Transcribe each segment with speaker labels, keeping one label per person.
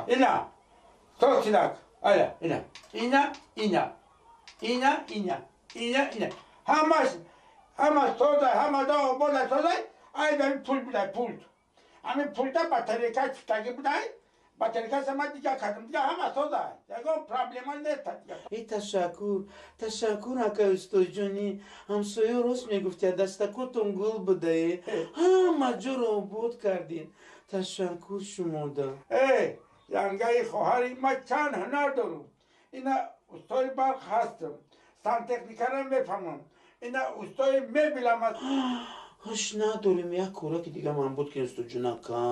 Speaker 1: Ина сосинак ая ина ина ина ина ина ина ина ҳамаш ҳама созай, ҳама да обода созай. Ай дар пул будай, пул ҳамин пулда батарейка чифтагӣ будай, батарейка сама дига кардам, дига ҳама созай, ягон проблема нест.
Speaker 2: Э, ташаккур, ташаккур, акай устоҷонӣ. Ҳамсоё рост мегуфтяд, дастакотон гул будае, ҳама ҷоро обод кардин. Ташаккур шумода.
Speaker 1: Э, янгаи хоҳари ма, чанд ҳунар дорум. Ина устои барқ ҳастам, сантехникара мефаҳмам, ина устои мебелам аст.
Speaker 2: Ҳуш надорем, як кораки дига ман буд ки, устоҷонака,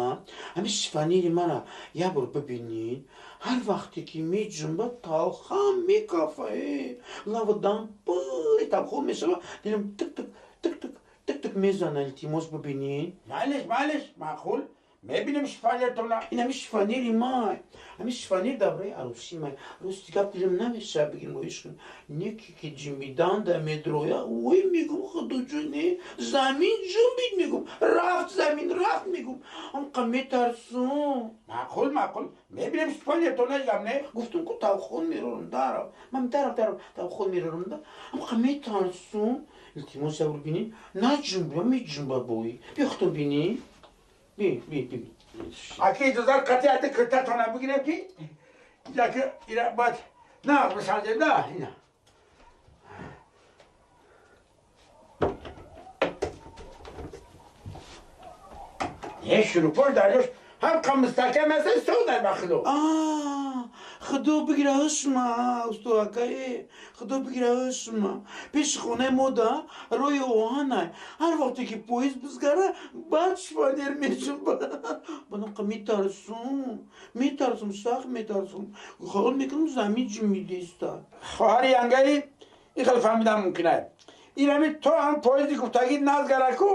Speaker 2: ҳамин шифоньери мара як бор бибинед. Ҳар вақте ки меҷунба, талхам мекафа, э лаву дам пури талхон мешава, дилам тик тик тик тик тик тик мезана. Илтимос, бибинед.
Speaker 1: Майлиш, майлиш, маъқул, мебинем шифоньертона.
Speaker 2: Ин ҳамин шифоньери май, ҳамин шифоньер давраи арӯсӣ май. Рости гап, дилам намешава бигирем, роиш кунем. Неки ки ҷимиданда медроя, ой, мегум, худоҷоне, замин ҷунбид, мегум, рафт, замин рафт, мегум, ҳамқа метарсум.
Speaker 1: Маъқул, маъқул, мебинем шифоньертона, гап не.
Speaker 2: Гуфтум ку, тавхон мерорам, дарав ман, дарав, дарав, тавхон мерорам да, ҳамқа метарсум. Илтимос, як бор бинед, наҷунба, меҷунба бои. Биё, худтон бинӣ, би би би.
Speaker 1: Аки иҷозат қатъи ати киртатона бигирем ки яки ира бояд нағз бисанҷем да ина. Е, шурупош дарёш ҳам қа мустаҳкам аст, созай ба худо.
Speaker 2: Худо бигира ҳушма, усто акае, худо бигира ҳушма. Пеши хонаи мо да роҳи оҳанай, ҳар вақте ки поезд бизгара, баъд шифоньер меҷунба. Банақа метарсум, метарсум, сахт метарсум, хаёл мекунам замин ҷунбидеста.
Speaker 1: Хоҳари янгаи, ин хел фаҳмидан мумкин аст, инами то ҳам поезди гуфтагӣ назгараку,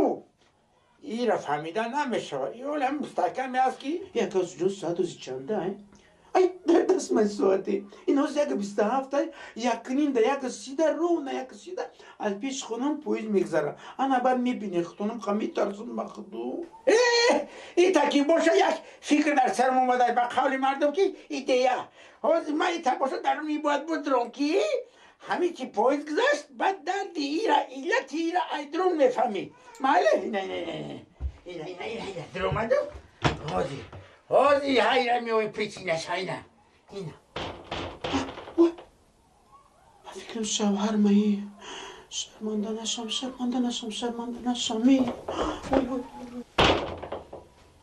Speaker 1: ира фаҳмида намешавад. Ёли ҳам мустаҳкаме аст ки.
Speaker 2: Яка ҷон, соатози чанда? Ай, дар дастмай соате. Ин ҳоз 1:27 ай, якнинда, 1:30да, ровно 1:30да аз пеши хонам поезд мегзара. Ана баъд мебинед худтонам, ха метарсум ба худу.
Speaker 1: Э, ита ки боша, як фикр дар сарам омада, ба қавли мардум ки идея. Ҳозир ман ита боша даруни бояд будром ки ҳамин ки поезд гузашт, баъд дарди ира, иллати ира айдрун мефаҳмӣ. Майле, ина ина ина ина ина ина ина дуромаду, ҳозир ҳозир ҳайра меои причинаш, ина ина.
Speaker 2: Ба фикрам шавҳар маи. Шарманда нашам, шарманда нашам, шарманда нашам. Ой, ой.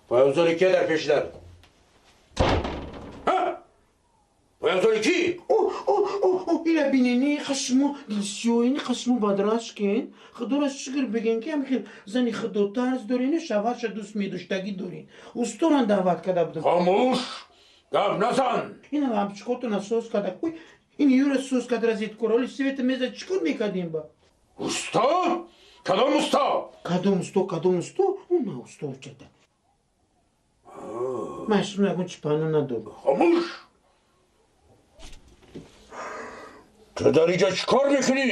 Speaker 1: Пойафзоли кия дар пеши дар? Пойафзоли кӣ?
Speaker 2: Ира бинени, хашмо дилсиёини, хашмо бадрашкен. Худоро шукр бигем ки ҳамхел зани худотарс дорен, шавҳарша дӯст медоштагӣ дорен. Усторан даъват карда будам.
Speaker 1: Хомӯш, гап назан.
Speaker 2: Ина лампочкотона соз карда. Ой, ин юра соз карда, розеткора оли света меза, чӣ кор мекардем ба?
Speaker 1: Усто? Кадом усто?
Speaker 2: Кадом усто, кадом усто? Уна усто чата. Ман шумо ягон чӣ паҳно надорам.
Speaker 1: Хомӯш! Ту дар инҷо чӣ кор мекунӣ?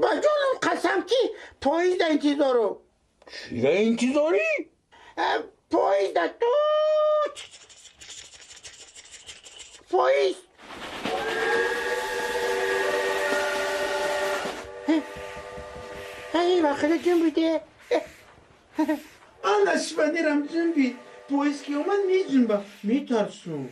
Speaker 1: Ба ҷонам қасам ки поезда интизору. Чида интизорӣ? Поезда ту поезд. Ай, вақте ҷунбиде.
Speaker 2: Ана шифоньерам ҷунбид. Поезд ки омад, меҷунба, метарсум.